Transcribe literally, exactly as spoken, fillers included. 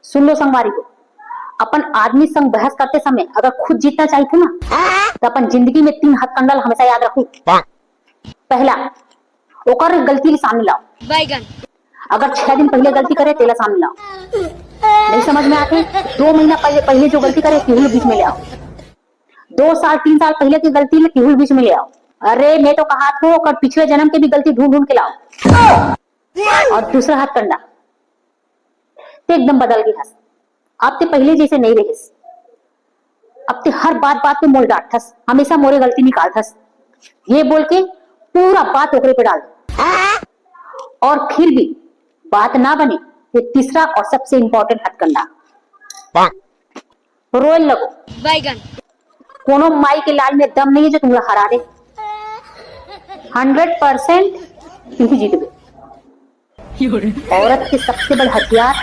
सुन लो संगवारी हो, अपन आदमी संग बहस करते समय अगर खुद जीतना चाहथो ना, त अपन जिंदगी में तीन हथकंडा ल हमेशा याद रखू। पहला, ओकर गलती ल सामने लाओ। बैगन। अगर छह दिन पहले गलती करे, तेला सामने लाओ। नहीं समझ में आते, दो महीना पहले, पहले जो गलती करे, तिहू ल बीच में ले आओ। दो साल, तीन साल पहले की गलती ल तिहू ल बीच में ले आओ। अरे, मैं तो कहाथों, ओकर पिछले जन्म के भी गलती ढूंढ ढूंढ के लाओ। और दूसरा हथकंडा, ते एकदम बदल गे हस। अब ते पहले जैसे नहीं रहिस। अब ते हर बात बात में मोल डांटथस, हमेशा मोरे गलती निकालथस, ये बोल के पूरा बात ओकरे पे डाल दे। और फिर भी बात ना बने, ये तीसरा और सबसे इंपॉर्टेंट हथकंडा, रोए लगो। बैगन। कोनो माई के लाल में दम नहीं है जो तुमला हरा दे। हंड्रेड परसेंट तुम ही जीतोगे। औरत के सबसे बड़ा हथियार